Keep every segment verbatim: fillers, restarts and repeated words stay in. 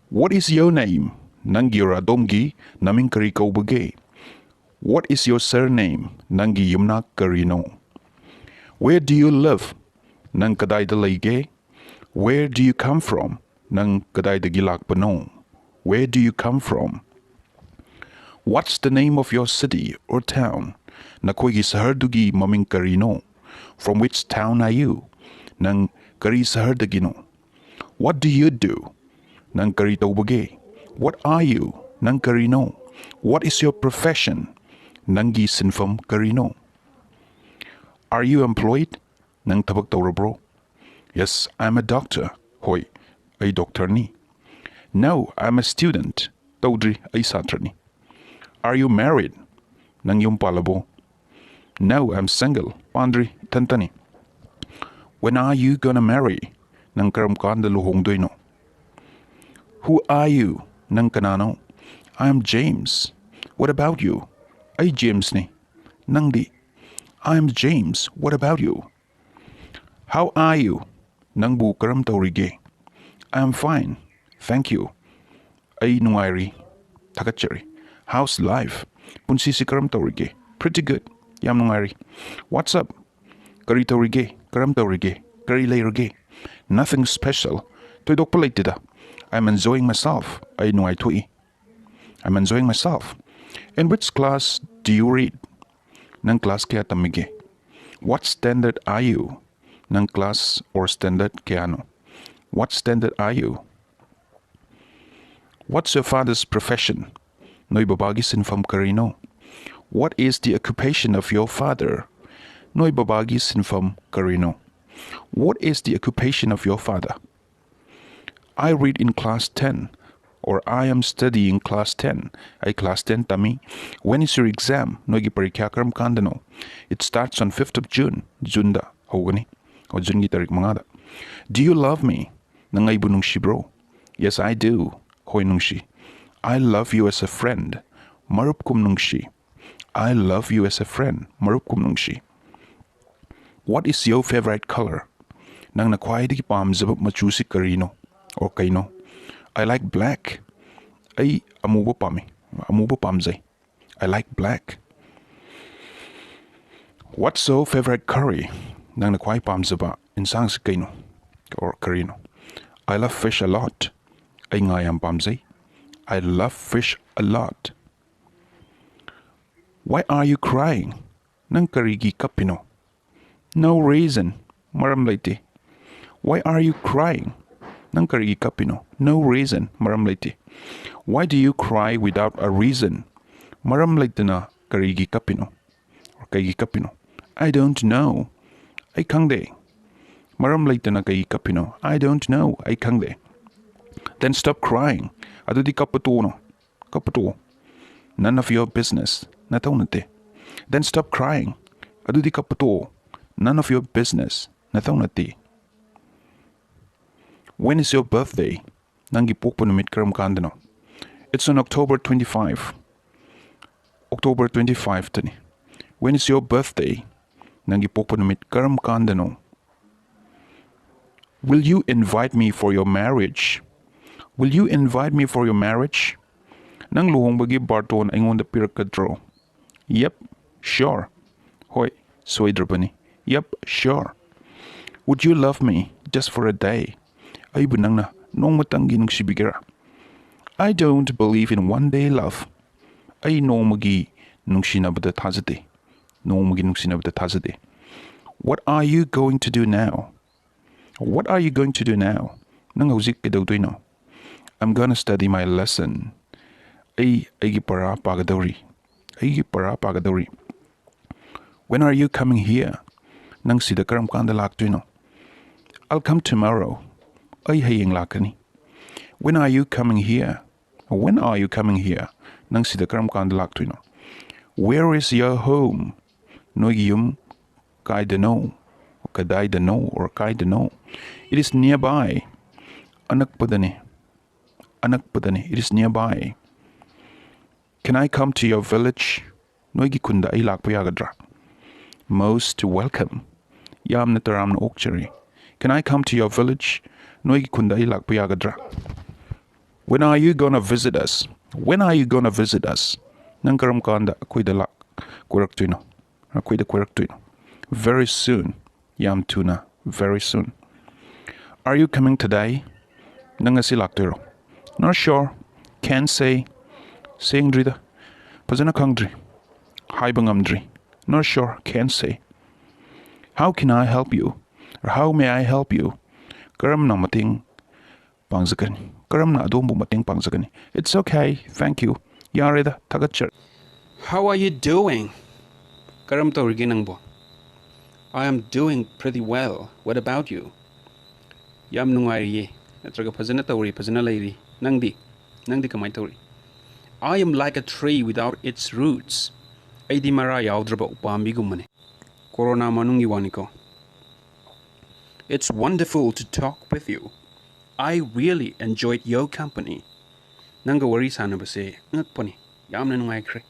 What is your name? ꯅꯪꯒꯤ or ꯑꯗꯣꯝꯒꯤ ꯅꯃꯤꯡ ꯀꯔꯤ ꯀꯧꯕꯒꯦ? What is your surname? ꯅꯪꯒꯤ ꯌꯨꯝꯅꯥꯛ ꯀꯔꯤꯅꯣ? Where do you live? ꯅꯪ ꯀꯗꯥꯏꯗ ꯂꯩꯒꯦ? Where do you come from? ꯅꯪ ꯀꯗꯥꯏꯗꯒꯤ ꯂꯥꯛꯄꯅꯣ? Where do you come from? What's the name of your city or town? ꯅꯈꯣꯏꯒꯤ ꯁꯍꯔꯗꯨꯒꯤ ꯃꯃꯤꯡ ꯀꯔꯤꯅꯣ? From which town are you? ꯅꯪ ꯀꯔꯤ ꯁꯍꯔꯗꯒꯤꯅꯣ? What do you do? ꯅꯪ ꯀꯔꯤ ꯇꯧꯕꯒꯦ? What are you? ꯅꯪ ꯀꯔꯤꯅꯣ? What is your profession? ꯅꯪꯒꯤ ꯁꯤꯟꯐꯝ ꯀꯔꯤꯅꯣ? Are you employed? ꯅꯪ ꯊꯕꯛ ꯇꯧꯔꯕ꯭ꯔꯣ? Yes, I'm a doctor. ꯍꯣꯏ, ꯑꯩ ꯗꯣꯛꯇꯔꯅꯤ꯫ No, I'm a student. ꯇꯧꯗ꯭ꯔꯤ, ꯑꯩ ꯁꯥꯇ꯭ꯔꯅꯤ꯫ Are you married? ꯅꯪ ꯌꯨꯝ ꯄꯥꯜꯂꯕꯣ? No, I'm single. ꯄꯥꯟꯗ꯭ꯔꯤ, ꯏꯊꯟꯇꯅꯤ꯫ When are you gonna marry? ꯅꯪ ꯀꯔꯝ ꯀꯥꯟꯗ ꯂꯨꯍꯣꯡꯗꯣꯏꯅꯣ? Who are you? ꯅꯪ ꯀꯅꯥꯅꯣ? I'm James. What about you? ꯑꯩ ꯖꯦꯝꯁꯅꯤ꯫ ꯅꯪꯗꯤ? I'm James. What about you? How are you? ꯅꯪꯕꯨ ꯀꯔꯝ ꯇꯧꯔꯤꯒꯦ? I'm fine. Thank you. ꯑꯩ ꯅꯨꯡꯉꯥꯏꯔꯤ꯫ ꯊꯥꯒꯠꯆꯔꯤ꯫ How's life? ꯄꯨꯟꯁꯤꯁꯤ ꯀꯔꯝ ꯇꯧꯔꯤꯒꯦ? Pretty good. ꯌꯥꯝ ꯅꯨꯡꯉꯥꯏꯔꯤ꯫ What's up? ꯀꯔꯤ ꯇꯧꯔꯤꯒꯦ? ꯀꯔꯝ ꯇꯧꯔꯤꯒꯦ? ꯀꯔꯤ ꯂꯩꯔꯒꯦ? Nothing special. ꯊꯣꯏꯗꯣꯛꯄ ꯂꯩꯇꯦꯗ꯫ I'm enjoying myself. ꯑꯩ ꯅꯨꯡꯉꯥꯏꯊꯣꯛꯏ꯫ I'm enjoying myself. In which class do you read? ꯅꯪ ꯀ꯭ꯂꯥꯁ ꯀꯌꯥ ꯇꯝꯃꯤꯒꯦ? What standard are you? ꯅꯪ ꯀ꯭ꯂꯥꯁ or standard ꯀꯌꯥꯅꯣ? What standard are you? What's your father's profession? ꯅꯣꯏ ꯕꯕꯥꯒꯤ ꯁꯤꯟꯐꯝ ꯀꯔꯤꯅꯣ? What is the occupation of your father? ꯅꯣꯏ ꯕꯕꯥꯒꯤ ꯁꯤꯟꯐꯝ ꯀꯔꯤꯅꯣ? What is the occupation of your father? I read in class ten, or I am studying class ten. ꯑꯩ class ten ꯇꯝꯃꯤ꯫ When is your exam? ꯅꯣꯏꯒꯤ ꯄꯔꯤꯈ꯭ꯌꯥ ꯀꯔꯝ ꯀꯥꯟꯗꯅꯣ? It starts on fifth of June. ꯖꯨꯟꯗ ꯍꯧꯒꯅꯤ꯫ ꯑꯣ, ꯖꯨꯟꯒꯤ ꯇꯥꯔꯤꯛ ꯃꯉꯥꯗ꯫ Do you love me? ꯅꯪ ꯑꯩꯕꯨ ꯅꯨꯡꯁꯤꯕ꯭ꯔꯣ? Yes, I do. ꯍꯣꯏ, ꯅꯨꯡꯁꯤ꯫ I love you as a friend. ꯃꯔꯨꯞꯀꯨꯝ ꯅꯨꯡꯁꯤ꯫ I love you as a friend. ꯃꯔꯨꯞꯀꯨꯝ ꯅꯨꯡꯁꯤ꯫ What is your favorite color? ꯅꯪꯅ ꯈ꯭ꯋꯥꯏꯗꯒꯤ ꯄꯥꯝꯖꯕ ꯃꯆꯨꯁꯤ ꯀꯔꯤꯅꯣ? Or ꯀꯩꯅꯣ? I like black. ꯑꯩ ꯑꯃꯨꯕ ꯄꯥꯝꯃꯤ꯫ ꯑꯃꯨꯕ ꯄꯥꯝꯖꯩ꯫ I like black. What's your favorite curry? ꯅꯪꯅ ꯈ꯭ꯋꯥꯏ ꯄꯥꯝꯖꯕ ꯏꯟꯁꯥꯡꯁꯤ ꯀꯩꯅꯣ? Or ꯀꯔꯤꯅꯣ? I love fish a lot. ꯑꯩ ꯉꯥ ꯌꯥꯝ ꯄꯥꯝꯖꯩ꯫ I love fish a lot. Why are you crying? ꯅꯪ ꯀꯔꯤꯒꯤ ꯀꯞꯄꯤꯅꯣ? No reason. ꯃꯔꯝ ꯂꯩꯇꯦ꯫ Why are you crying? ꯅꯪ ꯀꯔꯤꯒꯤ ꯀꯞꯄꯤꯅꯣ? No reason. ꯃꯔꯝ ꯂꯩꯇꯦ꯫ Why do you cry without a reason? ꯃꯔꯝ ꯂꯩꯇꯅ ꯀꯔꯤꯒꯤ ꯀꯞꯄꯤꯅꯣ? Or ꯀꯩꯒꯤ ꯀꯞꯄꯤꯅꯣ? I don't know. ꯑꯩ ꯈꯪꯗꯦ꯫ ꯃꯔꯝ ꯂꯩꯇꯅ ꯀꯩꯒꯤ ꯀꯞꯄꯤꯅꯣ? I don't know. ꯑꯩ ꯈꯪꯗꯦ꯫ Then stop crying. ꯑꯗꯨꯗꯤ ꯀꯞꯄ ꯇꯣꯛꯎꯅꯣ꯫ ꯀꯞꯄ ꯇꯣꯛꯑꯣ꯫ None of your business. ꯅꯊꯧ ꯅꯠꯇꯦ꯫ Then stop crying. ꯑꯗꯨꯗꯤ ꯀꯞꯄ ꯇꯣꯛꯑꯣ꯫ None of your business. ꯅꯊꯧ ꯅꯠꯇꯦ꯫ When is your birthday? ꯅꯪꯒꯤ ꯄꯣꯛꯄ ꯅꯨꯃꯤꯠ ꯀꯔꯝ ꯀꯥꯟꯗꯅꯣ? It's on October twenty-five. October twenty-five ꯇꯅꯤ꯫ When is your birthday? ꯅꯪꯒꯤ ꯄꯣꯛꯄ ꯅꯨꯃꯤꯠ ꯀꯔꯝ ꯀꯥꯟꯗꯅꯣ? Will you invite me for your marriage? Will you invite me for your marriage? ꯅꯪ ꯂꯨꯍꯣꯡꯕꯒꯤ ꯕꯥꯔꯇꯣꯟ ꯑꯩꯉꯣꯟꯗ ꯄꯤꯔꯛꯀꯗ꯭ꯔꯣ? Yep, sure. ꯍꯣꯏ, ꯁꯣꯏꯗ꯭ꯔꯕꯅꯤ꯫ Yep, sure. Would you love me just for a day? ꯑꯩꯕꯨ ꯅꯪꯅ ꯅꯣꯡꯃꯇꯪꯒꯤ ꯅꯨꯡꯁꯤꯕꯤꯒꯦꯔꯥ? I don't believe in one day love. ꯑꯩ ꯅꯣꯡꯃꯒꯤ ꯅꯨꯡꯁꯤꯅꯕꯗ ꯊꯥꯖꯗꯦ꯫ ꯅꯣꯡꯃꯒꯤ ꯅꯨꯡꯁꯤꯅꯕꯗ ꯊꯥꯖꯗꯦ꯫ What are you going to do now? What are you going to do now? ꯅꯪ ꯍꯧꯖꯤꯛ ꯀꯩꯗꯧꯗꯣꯏꯅꯣ? I'm gonna study my lesson. ꯑꯩ ꯑꯩꯒꯤ ꯄꯔꯥ ꯄꯥꯒꯗꯧꯔꯤ꯫ ꯑꯩꯒꯤ ꯄꯔꯥ ꯄꯥꯒꯗꯧꯔꯤ꯫ When are you coming here? ꯅꯪ ꯁꯤꯗ ꯀꯔꯝ ꯀꯥꯟꯗ ꯂꯥꯛꯇꯣꯏꯅꯣ? I'll come tomorrow. ꯑꯩ ꯍꯌꯦꯡ ꯂꯥꯛꯀꯅꯤ꯫ When are you coming here? When are you coming here? ꯅꯪ ꯁꯤꯗ ꯀꯔꯝ ꯀꯥꯟꯗ ꯂꯥꯛꯇꯣꯏꯅꯣ? Where is your home? ꯅꯣꯏꯒꯤ ꯌꯨꯝ ꯀꯥꯏꯗꯅꯣ? ꯀꯗꯥꯏꯗꯅꯣ or ꯀꯥꯏꯗꯅꯣ? It is nearby. ꯑꯅꯛꯄꯗꯅꯤ꯫ ꯑꯅꯛꯄꯗꯅꯤ꯫ It is nearby. Can I come to your village? ꯅꯣꯏꯒꯤ ꯈꯨꯟꯗ ꯑꯩ ꯂꯥꯛꯄ ꯌꯥꯒꯗ꯭ꯔꯥ? Most welcome. ꯌꯥꯝꯅ ꯇꯔꯥꯝꯅ ꯑꯣꯛꯆꯔꯤ꯫ Can I come to your village? ꯅꯣꯏꯒꯤ ꯈꯨꯟꯗ ꯑꯩ ꯂꯥꯛꯄ ꯌꯥꯒꯗ꯭ꯔꯥ? When are you gonna visit us? When are you gonna visit us? ꯅꯪ ꯀꯔꯝ ꯀꯥꯟꯗ ꯑꯩꯈꯣꯏꯗ ꯂꯥꯛ ꯀꯣꯏꯔꯛꯇꯣꯏꯅꯣ? ꯑꯩꯈꯣꯏꯗ ꯀꯣꯏꯔꯛꯇꯣꯏꯅꯣ? Very soon. ꯌꯥꯝ ꯊꯨꯅ. Very soon. Are you coming today? ꯅꯪ ꯉꯁꯤ ꯂꯥꯛꯇꯣꯏꯔꯣ? Not sure. Can't say. ꯁꯦꯡꯗ꯭ꯔꯤꯗ. ꯐꯖꯅ ꯈꯪꯗ꯭ꯔꯤ. ꯍꯥꯏꯕ ꯉꯝꯗ꯭ꯔꯤ. Not sure. Can't say. How can I help you? Or how may I help you? ꯀꯔꯝꯅ ꯃꯇꯦꯡ ꯄꯥꯡꯖꯒꯅꯤ? ꯀꯔꯝꯅ ꯑꯗꯣꯝꯕꯨ ꯃꯇꯦꯡ ꯄꯥꯡꯖꯒꯅꯤ? It's okay. Thank you. ꯌꯥꯔꯦꯗ, ꯊꯥꯒꯠꯆꯔꯤ. How are you doing? ꯀꯔꯝ ꯇꯧꯔꯤꯒꯦ ꯅꯪꯕꯣ? I am doing pretty well. What about you? ꯌꯥꯝ ꯅꯨꯡꯉꯥꯏꯔꯤꯌꯦ, ꯅꯠꯇ꯭ꯔꯒ ꯐꯖꯅ ꯇꯧꯔꯤ, ꯐꯖꯅ ꯂꯩꯔꯤ꯫ ꯅꯪꯗꯤ? ꯅꯪꯗꯤ ꯀꯃꯥꯏꯅ ꯇꯧꯔꯤ? I am like a tree without its roots. ꯑꯩꯗꯤ ꯃꯔꯥ ꯌꯥꯎꯗ꯭ꯔꯕ ꯎꯄꯥꯝꯕꯤꯒꯨꯝꯕꯅꯤ꯫ ꯀꯣꯔꯣꯅꯥ ꯃꯅꯨꯡꯒꯤ ꯋꯥꯅꯤꯀꯣ꯫ It's wonderful to talk with you. I really enjoyed your company. ꯅꯪꯒ ꯋꯥꯔꯤ ꯁꯥꯟꯅꯕꯁꯦ ꯑꯉꯛꯄꯅꯤ꯫ ꯌꯥꯝꯅ ꯅꯨꯡꯉꯥꯏꯈ꯭ꯔꯦ꯫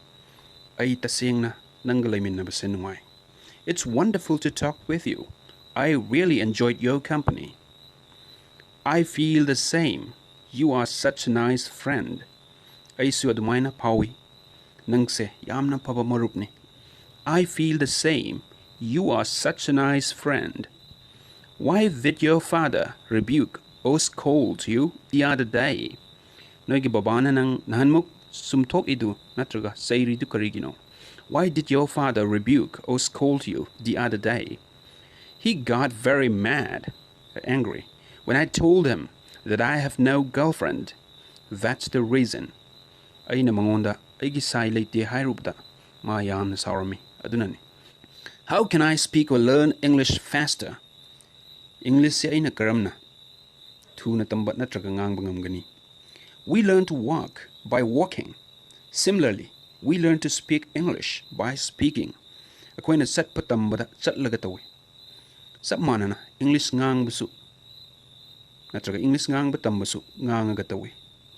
ꯑꯩ ꯇꯁꯦꯡꯅ ꯅꯪꯒ ꯂꯩꯃꯤꯟꯅꯕꯁꯦ ꯅꯨꯡꯉꯥꯏ꯫ It's wonderful to talk with you. I really enjoyed your company. I feel the same. You are such a nice friend. ꯑꯩꯁꯨ ꯑꯗꯨꯃꯥꯏꯅ ꯐꯥꯎꯏ꯫ ꯅꯪꯁꯦ ꯌꯥꯝꯅ ꯐꯕ ꯃꯔꯨꯞꯅꯤ꯫ I feel the same. You are such a nice friend. Why did your father rebuke or scold you the other day? ꯅꯣꯏꯒꯤ ꯕꯕꯥꯅ ꯅꯪ ꯅꯍꯥꯟꯃꯨꯛ ꯁꯨꯝꯊꯣꯛꯏꯗꯨ ꯅꯠꯇ꯭ꯔꯒ ꯆꯩꯔꯤꯗꯨ ꯀꯔꯤꯒꯤꯅꯣ? Why did your father rebuke or scold you the other day? He got very mad, angry, when I told him that I have no girlfriend. That's the reason. ꯑꯩꯅ ꯃꯉꯣꯟꯗ ꯑꯩꯒꯤ ꯁꯥꯏ ꯂꯩꯇꯦ ꯍꯥꯏꯔꯨꯕꯗ ꯃꯥ ꯌꯥꯝꯅ ꯁꯥꯎꯔꯝꯃꯤ꯫ ꯑꯗꯨꯅꯅꯤ꯫ How can I speak or learn English faster? ꯏꯪꯂꯤꯁꯁꯦ ꯑꯩꯅ ꯀꯔꯝꯅ ꯊꯨꯅ ꯇꯝꯕ ꯅꯠꯇ꯭ꯔꯒ ꯉꯥꯡꯕ ꯉꯝꯒꯅꯤ? We learn to walk by walking. Similarly, we learn to speak English by speaking. ꯑꯩꯈꯣꯏꯅ ꯆꯠꯄ ꯇꯝꯕꯗ ꯆꯠꯂꯒ ꯇꯧꯏ꯫ ꯆꯞ ꯃꯥꯟꯅꯅ ꯏꯪꯂꯤꯁ ꯉꯥꯡꯕꯁꯨ ꯅꯠꯇ꯭ꯔꯒ ꯏꯪꯂꯤꯁ ꯉꯥꯡꯕ ꯇꯝꯕꯁꯨ ꯉꯥꯡꯉꯒ ꯇꯧꯏ꯫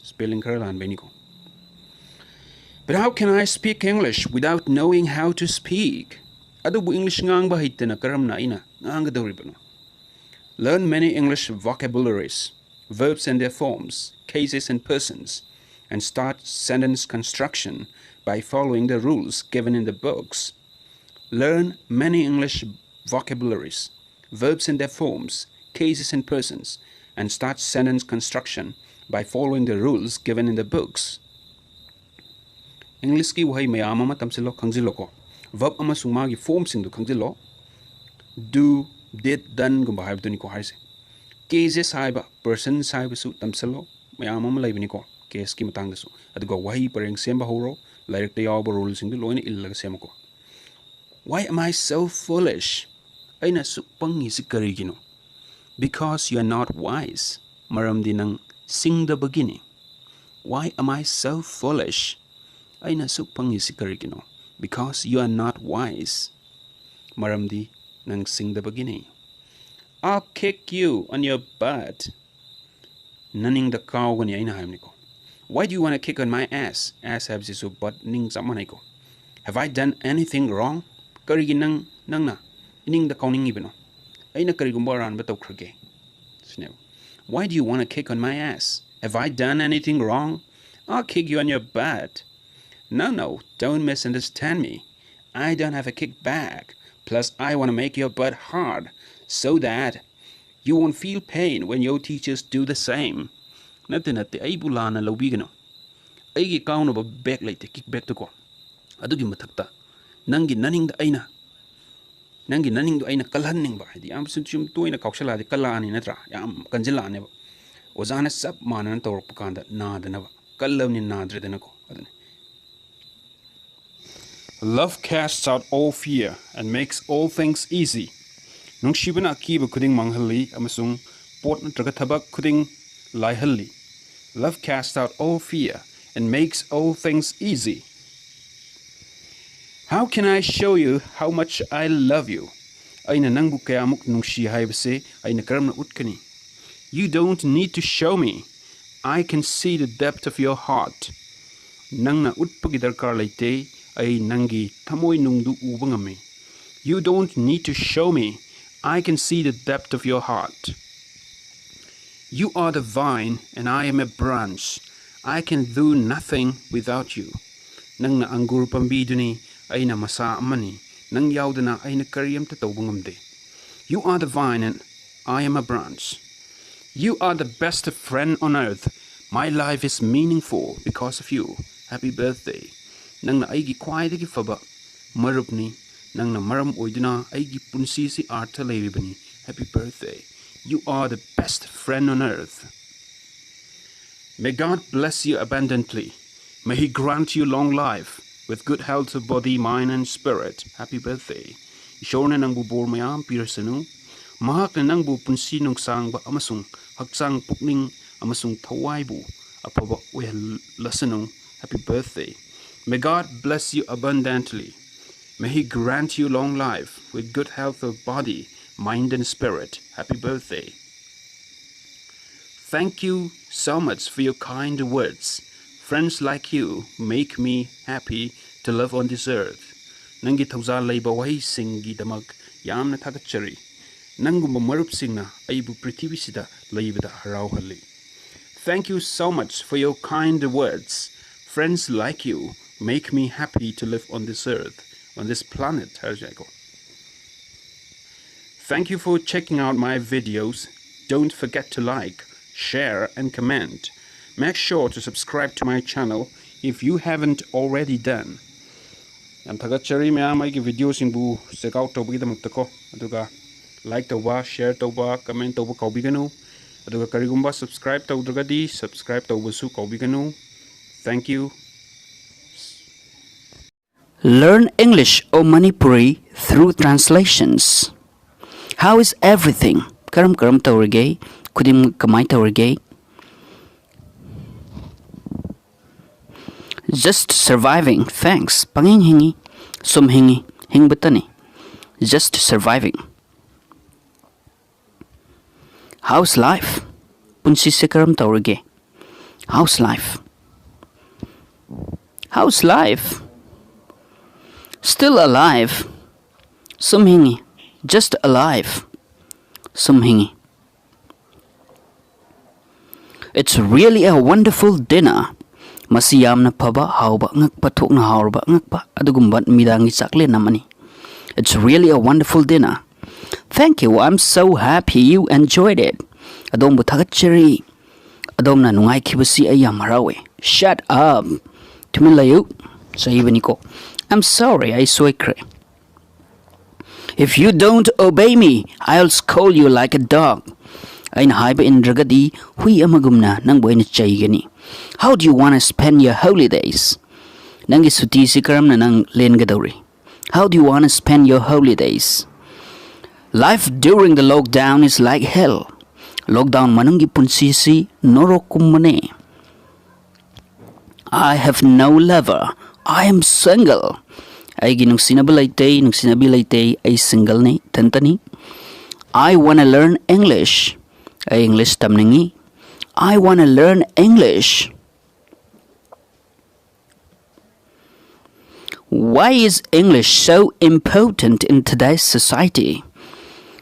ꯁ꯭ꯄꯦꯂꯤꯡ ꯈꯔ ꯂꯥꯟꯕꯩꯅꯤꯀꯣ꯫ But how can I speak English without knowing how to speak? ꯑꯗꯨꯕꯨ ꯏꯪꯂꯤꯁ ꯉꯥꯡꯕ ꯍꯩꯇꯅ ꯀꯔꯝꯅ ꯑꯩꯅ ꯉꯥꯡꯒꯗꯧꯔꯤꯕꯅꯣ? Learn many English vocabularies. verbs and their forms, cases and persons, and start sentence construction by following the rules given in the books. Learn many English vocabularies, verbs and their forms, cases and persons, and start sentence construction by following the rules given in the books.ꯏꯪꯂꯤꯁꯀꯤ ꯋꯥꯍꯩ ꯃꯌꯥꯝ ꯑꯃ ꯇꯝꯁꯤꯜꯂꯣ, ꯈꯪꯖꯤꯜꯂꯣꯀꯣ꯫ Verb ꯑꯃꯁꯨꯡ ꯃꯥꯒꯤ ꯐꯣꯔꯝꯁꯤꯡꯗꯨ ꯈꯪꯖꯤꯜꯂꯣ꯫ Do, did, doneꯒꯨꯝꯕ ꯍꯥꯏꯕꯗꯨꯅꯤꯀꯣ ꯍꯥꯏꯔꯤꯁꯦ꯫ Cases ꯍꯥꯏꯕ, persons ꯍꯥꯏꯕꯁꯨ ꯇꯝꯁꯤꯜꯂꯣ꯫ ꯃꯌꯥꯝ ꯑꯃ ꯂꯩꯕꯅꯤꯀꯣ caseꯀꯤ ꯃꯇꯥꯡꯗꯁꯨ꯫ ꯑꯗꯨꯒ ꯋꯥꯍꯩ ꯄꯔꯦꯡ ꯁꯦꯝꯕ ꯍꯧꯔꯣ꯫ ꯂꯥꯏꯔꯤꯛꯇ ꯌꯥꯎꯕ ruleꯁꯤꯡꯗꯨ ꯂꯣꯏꯅ ꯏꯜꯂꯒ ꯁꯦꯝꯃꯨꯀꯣ꯫ Why am I so foolish? ꯑꯩꯅ ꯑꯁꯨꯛ ꯄꯪꯉꯤꯁꯤ ꯀꯔꯤꯒꯤꯅꯣ? Because you are not wise. ꯃꯔꯝꯗꯤ ꯅꯪ ꯁꯤꯡꯗꯕꯒꯤꯅꯤ꯫ Why am I so foolish? ꯑꯩꯅ ꯑꯁꯨꯛ ꯄꯪꯉꯤꯁꯤ ꯀꯔꯤꯒꯤꯅꯣ? Because you are not wise. ꯃꯔꯝꯗꯤ ꯅꯪ ꯁꯤꯡꯗꯕꯒꯤꯅꯤ꯫ I'll kick you on your butt. ꯅꯅꯤꯡꯗ ꯀꯥꯎꯒꯅꯤ ꯑꯩꯅ ꯍꯥꯏꯕꯅꯤꯀꯣ꯫ Why do you want to kick on my ass? Ass ꯍꯥꯏꯕꯁꯤꯁꯨ butt, ꯅꯤꯡ ꯆꯞ ꯃꯥꯟꯅꯩꯀꯣ꯫ Have I done anything wrong? ꯀꯔꯤꯒꯤ ꯅꯪ, ꯅꯪꯅ ꯏꯅꯤꯡꯗ ꯀꯥꯎꯅꯤꯡꯉꯤꯕꯅꯣ? ꯑꯩꯅ ꯀꯔꯤꯒꯨꯝꯕ ꯑꯔꯥꯟꯕ ꯇꯧꯈ꯭ꯔꯒꯦ? ꯁꯤꯅꯦꯕ꯫ Why do you want to kick on my ass? Have I done anything wrong? I'll kick you on your butt. No, no, don't misunderstand me. I don't have a kick back. Plus, I want to make your butt hard so that you won't feel pain when your teachers do the same. ꯅꯠꯇꯦ, ꯅꯠꯇꯦ, ꯑꯩꯕꯨ ꯂꯥꯟꯅ ꯂꯧꯕꯤꯒꯅꯨ꯫ ꯑꯩꯒꯤ ꯀꯥꯎꯅꯕ back ꯂꯩꯇꯦ, kick backꯇꯨꯀꯣ꯫ ꯑꯗꯨꯒꯤ ꯃꯊꯛꯇ ꯅꯪꯒꯤ ꯅꯅꯤꯡꯗ ꯑꯩꯅ, ꯅꯪꯒꯤ ꯅꯅꯤꯡꯗꯣ ꯑꯩꯅ ꯀꯜꯍꯟꯅꯤꯡꯕ, ꯍꯥꯏꯗꯤ ꯌꯥꯝ ꯁꯨꯝ, ꯁꯨꯝ ꯇꯣꯏꯅ ꯀꯥꯎꯁꯜꯂꯛꯑꯗꯤ ꯀꯜꯂꯛꯑꯅꯤ ꯅꯠꯇ꯭ꯔꯥ? ꯌꯥꯝ ꯀꯟꯁꯤꯜꯂꯛꯑꯅꯦꯕ꯫ ꯑꯣꯖꯥꯅ ꯆꯞ ꯃꯥꯟꯅꯅ ꯇꯧꯔꯛꯄ ꯀꯥꯟꯗ ꯅꯥꯗꯅꯕ, ꯀꯜꯂꯕꯅꯤ ꯅꯥꯗ꯭ꯔꯦꯗꯅꯀꯣ꯫ ꯑꯗꯨꯅꯤ꯫ Love casts out all fear and makes all things easy. ꯅꯨꯡꯁꯤꯕꯅ ꯑꯀꯤꯕ ꯈꯨꯗꯤꯡ ꯃꯥꯡꯍꯜꯂꯤ ꯑꯃꯁꯨꯡ ꯄꯣꯠ ꯅꯠꯇ꯭ꯔꯒ ꯊꯕꯛ ꯈꯨꯗꯤꯡ ꯂꯥꯏꯍꯜꯂꯤ꯫ Love casts out all fear and makes all things easy. How can I show you how much I love you? ꯑꯩꯅ ꯅꯪꯕꯨ ꯀꯌꯥꯃꯨꯛ ꯅꯨꯡꯁꯤ ꯍꯥꯏꯕꯁꯦ ꯑꯩꯅ ꯀꯔꯝꯅ ꯎꯠꯀꯅꯤ? You don't need to show me. I can see the depth of your heart. ꯅꯪꯅ ꯎꯠꯄꯒꯤ ꯗꯔꯀꯥꯔ ꯂꯩꯇꯦ꯫ ꯑꯩ ꯅꯪꯒꯤ ꯊꯃꯣꯏꯅꯨꯡꯗꯨ ꯎꯕ ꯉꯝꯃꯤ꯫ You don't need to show me. I can see the depth of your heart. You are the vine and I am a branch. I can do nothing without you. ꯅꯪꯅ ꯑꯪꯒꯨꯔ ꯄꯥꯝꯕꯤꯗꯨꯅꯤ, ꯑꯩꯅ ꯃꯁꯥ ꯑꯃꯅꯤ꯫ ꯅꯪ ꯌꯥꯎꯗꯅ ꯑꯩꯅ ꯀꯔꯤꯝꯇ ꯇꯧꯕ ꯉꯝꯗꯦ꯫ You are the vine and I am a branch. You are the best friend on earth. My life is meaningful because of you. Happy birthday. ꯅꯪꯅ ꯑꯩꯒꯤ ꯈ꯭ꯋꯥꯏꯗꯒꯤ ꯐꯕ ꯃꯔꯨꯞꯅꯤ꯫ ꯅꯪꯅ ꯃꯔꯝ ꯑꯣꯏꯗꯨꯅ ꯑꯩꯒꯤ ꯄꯨꯟꯁꯤꯁꯤ ꯑꯥꯔꯊ ꯂꯩꯔꯤꯕꯅꯤ꯫ Happy birthday. You are the best friend on earth. May God bless you abundantly. May He grant you long life with good health of body, mind and spirit. Happy birthday. ꯏꯁꯣꯔꯅ ꯅꯪꯕꯨ ꯕꯣꯔ ꯃꯌꯥꯝ ꯄꯤꯔꯁꯅꯨ꯫ ꯃꯍꯥꯛꯅ ꯅꯪꯕꯨ ꯄꯨꯟꯁꯤ ꯅꯨꯡꯁꯥꯡꯕ ꯑꯃꯁꯨꯡ ꯍꯛꯆꯥꯡ, ꯄꯨꯛꯅꯤꯡ ꯑꯃꯁꯨꯡ ꯊꯋꯥꯏꯕꯨ ꯑꯐꯕ ꯑꯣꯏꯍꯜꯂꯁꯅꯨ꯫ Happy birthday. May God bless you abundantly. May He grant you long life with good health of body, mind and spirit. Happy birthday. Thank you so much for your kind words. Friends like you make me happy to live on this earth. ꯅꯪꯒꯤ ꯊꯧꯖꯥꯜ ꯂꯩꯕ ꯋꯥꯍꯩꯁꯤꯡꯒꯤꯗꯃꯛ ꯌꯥꯝꯅ ꯊꯥꯒꯠꯆꯔꯤ꯫ ꯅꯪꯒꯨꯝꯕ ꯃꯔꯨꯞꯁꯤꯡꯅ ꯑꯩꯕꯨ ꯄ꯭ꯔꯤꯊꯤꯕꯤꯁꯤꯗ ꯂꯩꯕꯗ ꯍꯔꯥꯎꯍꯜꯂꯤ꯫ Thank you so much for your kind words. Friends like you make me happy to live on this earth, on this planet ꯍꯥꯏꯔꯁꯨ ꯌꯥꯏꯀꯣ꯫ Thank you for checking out my videos. Don't forget to like, share and comment. Make sure to subscribe to my channel if you haven't already done. ꯌꯥꯝ ꯊꯥꯒꯠꯆꯔꯤ ꯃꯌꯥꯝ ꯑꯩꯒꯤ ꯚꯤꯗꯤꯑꯣꯁꯤꯡꯕꯨ check out ꯇꯧꯕꯒꯤꯗꯃꯛꯇꯀꯣ꯫ ꯑꯗꯨꯒ like ꯇꯧꯕ, ꯁꯤꯌꯔ ꯇꯧꯕ, ꯀꯃꯦꯟ ꯇꯧꯕ ꯀꯥꯎꯕꯤꯒꯅꯨ꯫ ꯑꯗꯨꯒ ꯀꯔꯤꯒꯨꯝꯕ ꯁꯕꯁꯀ꯭ꯔꯥꯏꯕ ꯇꯧꯗ꯭ꯔꯒꯗꯤ ꯁꯕꯁꯀ꯭ꯔꯥꯏꯕ ꯇꯧꯕꯁꯨ ꯀꯥꯎꯕꯤꯒꯅꯨ꯫ Thank you. Learn English or Manipuri through translations. How is everything? ꯀꯔꯝ ꯀꯔꯝ ꯇꯧꯔꯤꯒꯦ? ꯈꯨꯗꯤꯡꯃꯛ ꯀꯃꯥꯏ ꯇꯧꯔꯤꯒꯦ? Just surviving, thanks. ꯄꯪꯍꯤꯡ ꯍꯤꯡꯉꯤ, ꯁꯨꯝ ꯍꯤꯡꯉꯤ, ꯍꯤꯡꯕꯇꯅꯤ꯫ Just surviving. How's life? ꯄꯨꯟꯁꯤꯁꯦ ꯀꯔꯝ ꯇꯧꯔꯤꯒꯦ? How's life? How's life? Still alive. ꯁꯨꯝ ꯍꯤꯡꯉꯤ, just alive. ꯁꯨꯝ ꯍꯤꯡꯉꯤ꯫ It's really a wonderful dinner. ꯃꯁꯤ ꯌꯥꯝꯅ ꯐꯕ, ꯍꯥꯎꯕ, ꯉꯛꯄ ꯊꯣꯛꯅ ꯍꯥꯎꯔꯕ, ꯉꯛꯄ ꯑꯗꯨꯒꯨꯝꯕ ꯅꯨꯃꯤꯗꯥꯡꯒꯤ ꯆꯥꯛꯂꯦꯟ ꯑꯃꯅꯤ꯫ It's really a wonderful dinner. Thank you. I'm so happy you enjoyed it. ꯑꯗꯣꯝꯕꯨ ꯊꯥꯒꯠꯆꯔꯤ꯫ ꯑꯗꯣꯝꯅ ꯅꯨꯡꯉꯥꯏꯈꯤꯕꯁꯤ ꯑꯩ ꯌꯥꯝ ꯍꯔꯥꯎꯋꯦ꯫ Shut up. ꯇꯨꯃꯤꯟ ꯂꯩꯌꯨ꯫ ꯆꯩꯕꯅꯤꯀꯣ꯫ I'm sorry, ꯑꯩ ꯁꯣꯏꯈ꯭ꯔꯦ꯫ If you don't obey me, I'll scold you like a dog. ꯑꯩꯅ ꯍꯥꯏꯕ ꯏꯟꯗ꯭ꯔꯒꯗꯤ ꯍꯨꯏ ꯑꯃꯒꯨꯝꯅ ꯅꯪꯕꯨ ꯑꯩꯅ ꯆꯩꯒꯅꯤ꯫ How do you want to spend your holidays? ꯅꯪꯒꯤ ꯁꯨꯇꯤꯁꯤ ꯀꯔꯝꯅ ꯅꯪ ꯂꯦꯟꯒꯗꯧꯔꯤ? How do you want to spend your holidays? Life during the lockdown is like hell. Lockdown ꯃꯅꯨꯡꯒꯤ ꯄꯨꯟꯁꯤꯁꯤ ꯅꯣꯔꯣꯛꯀꯨꯝꯕꯅꯦ꯫ I have no lover. I am single. ꯑꯩꯒꯤ ꯅꯨꯡꯁꯤꯅꯕ ꯂꯩꯇꯦ, ꯅꯨꯡꯁꯤꯅꯕꯤ ꯂꯩꯇꯦ꯫ ꯑꯩ ꯁꯤꯡꯒꯜꯅꯤ, ꯏꯊꯟꯇꯅꯤ꯫ I wanna learn English. ꯑꯩ English ꯇꯝꯅꯤꯡꯉꯤ꯫ I wanna learn English. Why is English so important in today's society?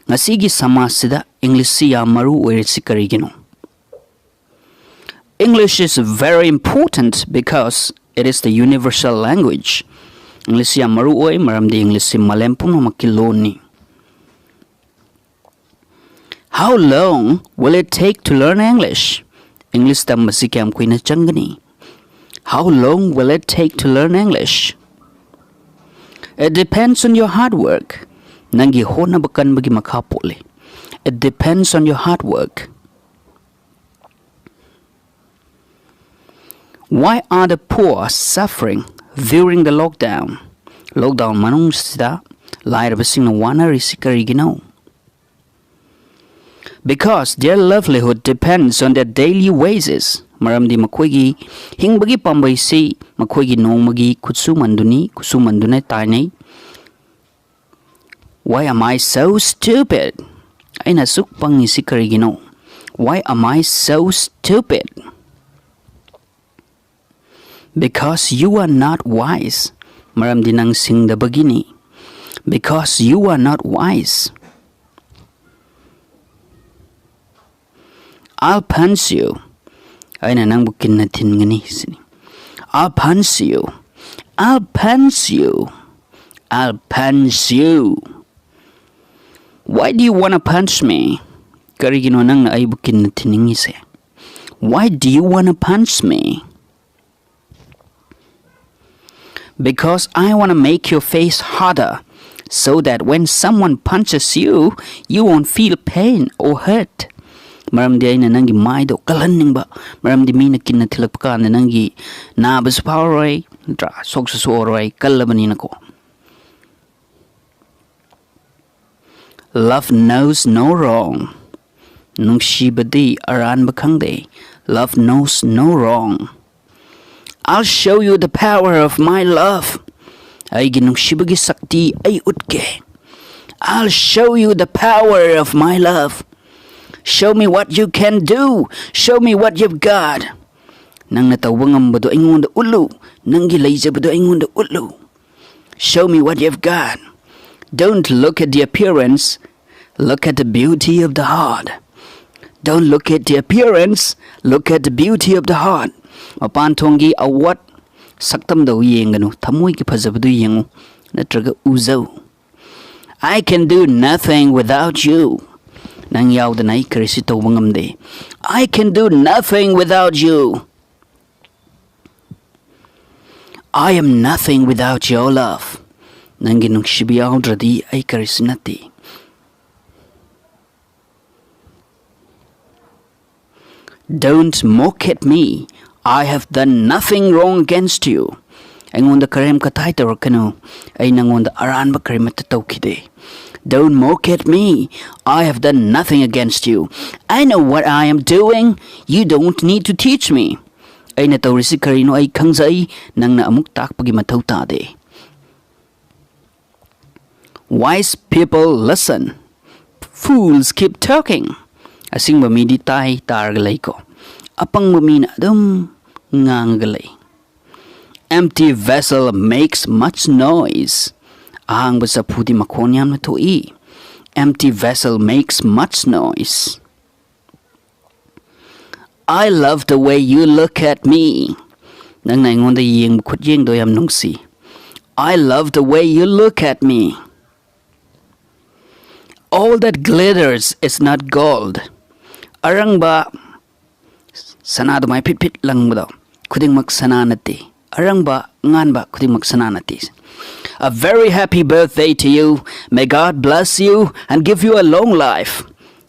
ꯉꯁꯤꯒꯤ ꯁꯃꯥꯖꯁꯤꯗ ꯏꯪꯂꯤꯁꯁꯤ ꯌꯥꯝ ꯃꯔꯨ ꯑꯣꯏꯔꯤꯁꯤ ꯀꯔꯤꯒꯤꯅꯣ? English is very important because it is the universal language. ꯏꯪꯂꯤꯁꯁꯤ ꯌꯥꯝ ꯃꯔꯨ ꯑꯣꯏ ꯃꯔꯝꯗꯤ ꯏꯪꯂꯤꯁꯁꯤ ꯃꯥꯂꯦꯝ ꯄꯨꯝꯅꯃꯛꯀꯤ ꯂꯣꯟꯅꯤ꯫ How long will it take to learn English? English ꯇꯝꯕꯁꯤ ꯀꯌꯥꯝ ꯀꯨꯏꯅ ꯆꯪꯒꯅꯤ? How long will it take to learn English? It depends on your hard work. ꯅꯪꯒꯤ ꯍꯣꯠꯅꯕ ꯀꯟꯕꯒꯤ ꯃꯈꯥ ꯄꯣꯜꯂꯤ꯫ It depends on your hard work. Why are the poor suffering during the lockdown? Lockdown ꯃꯅꯨꯡꯁꯤꯗ ꯂꯥꯏꯔꯕꯁꯤꯡꯅ ꯋꯥꯅꯔꯤꯁꯤ ꯀꯔꯤꯒꯤꯅꯣ? Because their livelihood depends on their daily wages. ꯃꯔꯝꯗꯤ ꯃꯈꯣꯏꯒꯤ ꯍꯤꯡꯕꯒꯤ ꯄꯥꯝꯕꯩꯁꯤ ꯃꯈꯣꯏꯒꯤ ꯅꯣꯡꯃꯒꯤ ꯈꯨꯠꯁꯨꯃꯟꯗꯨꯅꯤ, ꯈꯨꯠꯁꯨꯃꯟꯗꯨꯅ ꯇꯥꯏꯅꯩ꯫ Why am I so stupid? ꯑꯩꯅ ꯑꯁꯨꯛ ꯄꯪꯉꯤꯁꯤ ꯀꯔꯤꯒꯤꯅꯣ? Why am I so stupid? Because you are not wise. ꯃꯔꯝꯗꯤ ꯅꯪ ꯁꯤꯡꯗꯕꯒꯤꯅꯤ꯫ Because you are not wise. I'll punch you. ꯑꯩꯅ ꯅꯪꯕꯨ ꯀꯤꯟꯅ ꯊꯤꯟꯒꯅꯤ ꯁꯤꯅꯤ. I'll punch you. I'll punch you. I'll punch you. Why do you wanna punch me? ꯀꯔꯤꯒꯤꯅꯣ ꯅꯪꯅ ꯑꯩꯕꯨ ꯀꯤꯟꯅ ꯊꯤꯟꯅꯤꯡꯉꯤꯁꯦ? Why do you wanna punch me? Because I wanna make your face harder so that when someone punches you, you won't feel pain or hurt. ꯃꯔꯝꯗꯤ ꯑꯩꯅ ꯅꯪꯒꯤ ꯃꯥꯏꯗꯣ ꯀꯜꯍꯟꯅꯤꯡꯕ, ꯃꯔꯝꯗꯤ ꯃꯤꯅ ꯀꯤꯟꯅ ꯊꯤꯜꯂꯛꯄ ꯀꯥꯟꯗ ꯅꯪꯒꯤ ꯅꯥꯕꯁꯨ ꯐꯥꯎꯔꯣꯏ, ꯅꯠꯇ꯭ꯔꯥ? ꯁꯣꯛꯁꯨ ꯁꯣꯛꯑꯔꯣꯏ, ꯀꯜꯂꯕꯅꯤꯅꯀꯣ. Love knows no wrong. ꯅꯨꯡꯁꯤꯕꯗꯤ ꯑꯔꯥꯟꯕ ꯈꯪꯗꯦ. Love knows no wrong. I'll show you the power of my love. ꯑꯩꯒꯤ ꯅꯨꯡꯁꯤꯕꯒꯤ ꯁꯛꯇꯤ ꯑꯩ ꯎꯠꯀꯦ. I'll show you the power of my love. Show me what you can do. Show me what you've got. ꯅꯪꯅ ꯇꯧꯕ ꯉꯝꯕꯗꯣ ꯑꯩꯉꯣꯟꯗ ꯎꯠꯂꯨ. ꯅꯪꯒꯤ ꯂꯩꯖꯕꯗꯣ ꯑꯩꯉꯣꯟꯗ ꯎꯠꯂꯨ. Show me what you've got. Don't look at the appearance. Look at the beauty of the heart. Don't look at the appearance. Look at the beauty of the heart. ꯃꯄꯥꯟ ꯊꯣꯡꯒꯤ ꯑꯋꯥꯠ ꯁꯛꯇꯝꯗ ꯌꯦꯡꯒꯅꯨ, ꯊꯃꯣꯏꯒꯤ ꯐꯖꯕꯗꯨ ꯌꯦꯡꯉꯨ, ꯅꯠꯇ꯭ꯔꯒ ꯎꯖꯧ. I can do nothing without you. ꯅꯪ ꯌꯥꯎꯗꯅ ꯑꯩ ꯀꯔꯤꯁꯨ ꯇꯧꯕ ꯉꯝꯗꯦ. I can do nothing without you. I am nothing without your love. ꯅꯪꯒꯤ ꯅꯨꯡꯁꯤꯕ ꯌꯥꯎꯗ꯭ꯔꯗꯤ ꯑꯩ ꯀꯔꯤꯁꯨ ꯅꯠꯇꯦ. Don't mock at me. I have done nothing wrong against you. ꯑꯩꯉꯣꯟꯗ ꯀꯔꯦꯝ ꯀꯊꯥꯏ ꯇꯧꯔꯛꯀꯅꯨ. ꯑꯩ ꯅꯪꯉꯣꯟꯗ ꯑꯔꯥꯟꯕ ꯀꯔꯤꯃꯠꯇ ꯇꯧꯈꯤꯗꯦ. Don't mock at me. I have done nothing against you. I know what I am doing. You don't need to teach me. ꯑꯩꯅ ꯇꯧꯔꯤꯁꯤ ꯀꯔꯤꯅꯣ ꯑꯩ ꯈꯪꯖꯩ, ꯅꯪꯅ ꯑꯃꯨꯛ ꯇꯥꯛꯄꯒꯤ ꯃꯊꯧ ꯇꯥꯗꯦ. Wise people listen. Fools keep talking. ꯑꯁꯤꯡꯕ ꯃꯤꯗꯤ ꯇꯥꯏ, ꯇꯥꯔꯒ ꯂꯩꯀꯣ. ꯑꯄꯪꯕ ꯃꯤꯅ ꯑꯗꯨꯝ ꯉꯥꯡꯉꯒ ꯂꯩ. Empty vessel makes much noise. ꯑꯍꯥꯡꯕ ꯆꯐꯨꯗꯤ ꯃꯈꯣꯟ ꯌꯥꯝꯅ ꯊꯣꯛꯏ. Empty vessel makes much noise. I love the way you look at me. ꯅꯪꯅ ꯑꯩꯉꯣꯟꯗ ꯌꯦꯡꯕ ꯈꯨꯠꯌꯦꯡꯗꯣ ꯌꯥꯝ ꯅꯨꯡꯁꯤ. I love the way you look at me. All that glitters is not gold. ꯑꯔꯪꯕ ꯁꯅꯥ ꯑꯗꯨꯃꯥꯏ ꯐꯤꯠ ꯐꯤꯠ ꯂꯪꯕꯗꯣ ꯈꯨꯗꯤꯡꯃꯛ ꯁꯅꯥ ꯅꯠꯇꯦ. ꯑꯔꯪꯕ ꯑꯉꯥꯟꯕ ꯈꯨꯗꯤꯡꯃꯛ ꯁꯅꯥ ꯅꯠꯇꯦ. A very happy birthday to you. May God bless you and give you a long life.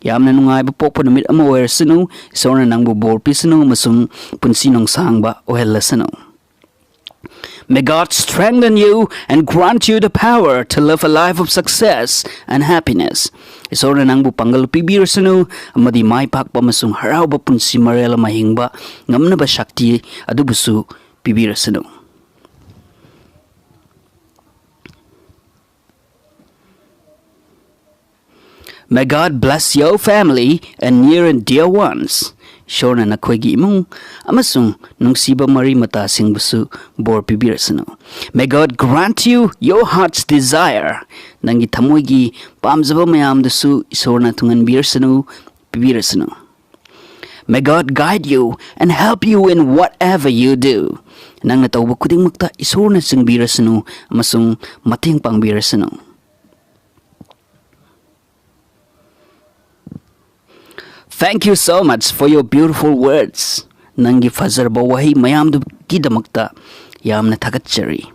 ꯌꯥꯝꯅ ꯅꯨꯡꯉꯥꯏꯕ ꯄꯣꯛꯄ ꯅꯨꯃꯤꯠ ꯑꯃ ꯑꯣꯏꯔꯁꯅꯨ. ꯏꯁꯣꯔꯅ ꯅꯪꯕꯨ ꯕꯣꯔ ꯄꯤꯁꯅꯨ ꯑꯃꯁꯨꯡ ꯄꯨꯟꯁꯤ ꯅꯨꯡꯁꯥꯡꯕ ꯑꯣꯏꯍꯜꯂꯁꯅꯨ. May God strengthen you and grant you the power to live a life of success and happiness. ꯏꯁꯣꯔꯅ ꯅꯪꯕꯨ ꯄꯥꯡꯒꯜ ꯄꯤꯕꯤꯔꯁꯅꯨ ꯑꯃꯗꯤ ꯃꯥꯏ ꯄꯥꯛꯄ ꯑꯃꯁꯨꯡ ꯍꯔꯥꯎꯕ ꯄꯨꯟꯁꯤ ꯃꯔꯦꯜ ꯑꯃ ꯍꯤꯡꯕ ꯉꯝꯅꯕ ꯁꯛꯇꯤ ꯑꯗꯨꯕꯨꯁꯨ ꯄꯤꯕꯤꯔꯁꯅꯨ. May God bless your family and near and dear ones. ꯏꯁꯣꯔꯅ ꯅꯈꯣꯏꯒꯤ ꯏꯃꯨꯡ ꯑꯃꯁꯨꯡ ꯅꯨꯡꯁꯤꯕ ꯃꯔꯤ ꯃꯇꯥꯁꯤꯡꯕꯨꯁꯨ ꯕꯣꯔ ꯄꯤꯕꯤꯔꯁꯅꯨ. May God grant you your heart's desire. ꯅꯪꯒꯤ ꯊꯃꯣꯏꯒꯤ ꯄꯥꯝꯖꯕ ꯃꯌꯥꯝꯗꯨꯁꯨ ꯏꯁꯣꯔꯅ ꯊꯨꯡꯍꯟꯕꯤꯔꯁꯅꯨ, ꯄꯤꯕꯤꯔꯁꯅꯨ. May God guide you and help you in whatever you do. ꯅꯪꯅ ꯇꯧꯕ ꯈꯨꯗꯤꯡꯃꯛꯇ ꯏꯁꯣꯔꯅ ꯆꯤꯡꯕꯤꯔꯁꯅꯨ ꯑꯃꯁꯨꯡ ꯃꯇꯦꯡ ꯄꯥꯡꯕꯤꯔꯁꯅꯨ. Thank you so much for your beautiful words. ꯅꯪꯒꯤ ꯐꯖꯔꯕ ꯋꯥꯍꯩ ꯃꯌꯥꯝꯗꯨꯒꯤꯗꯃꯛꯇ ꯌꯥꯝꯅ ꯊꯥꯒꯠꯆꯔꯤ.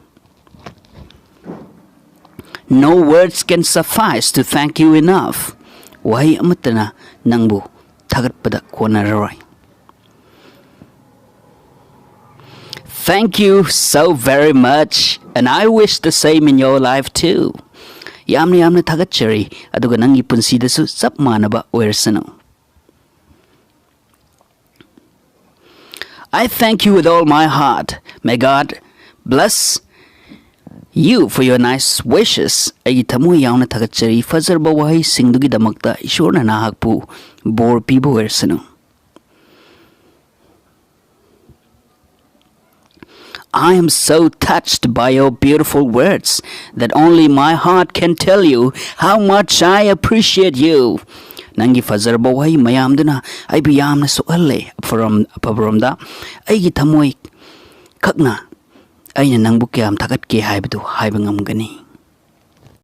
No words can suffice to thank you enough. ꯋꯥꯍꯩ ꯑꯃꯠꯇꯅ ꯅꯪꯕꯨ ꯊꯥꯒꯠꯄꯗ ꯀꯣꯟꯅꯔꯔꯣꯏ. Thank you so very much, and I wish the same in your life too. ꯌꯥꯝꯅ ꯌꯥꯝꯅ ꯊꯥꯒꯠꯆꯔꯤ, ꯑꯗꯨꯒ ꯅꯪꯒꯤ ꯄꯨꯟꯁꯤꯗꯁꯨ ꯆꯞ ꯃꯥꯟꯅꯕ ꯑꯣꯏꯔꯁꯅꯨ. I thank you with all my heart. May God bless you for your nice wishes. ꯑꯩꯒꯤ ꯊꯃꯣꯏ ꯌꯥꯎꯅ ꯊꯥꯒꯠꯆꯔꯤ ꯐꯖꯔꯕ ꯋꯥꯍꯩꯁꯤꯡꯗꯨꯒꯤꯗꯃꯛꯇ. ꯏꯁꯣꯔꯅ ꯅꯍꯥꯛꯄꯨ ꯕꯣꯔ ꯄꯤꯕ ꯑꯣꯏꯔꯁꯅꯨ. I am so touched by your beautiful words that only my heart can tell you how much I appreciate you. ꯅꯪꯒꯤ ꯐꯖꯔꯕ ꯋꯥꯍꯩ ꯃꯌꯥꯝꯗꯨꯅ ꯑꯩꯕꯨ ꯌꯥꯝꯅ ꯁꯣꯛꯍꯜꯂꯦ꯫ ꯑꯐꯕꯔꯣꯝ-, ꯑꯐꯕꯔꯣꯝꯗ, ꯑꯩꯒꯤ ꯊꯃꯣꯏ ꯈꯛꯅ ꯑꯩꯅ ꯅꯪꯕꯨ ꯀꯌꯥꯝ ꯊꯥꯒꯠꯀꯦ ꯍꯥꯏꯕꯗꯨ ꯍꯥꯏꯕ ꯉꯝꯒꯅꯤ꯫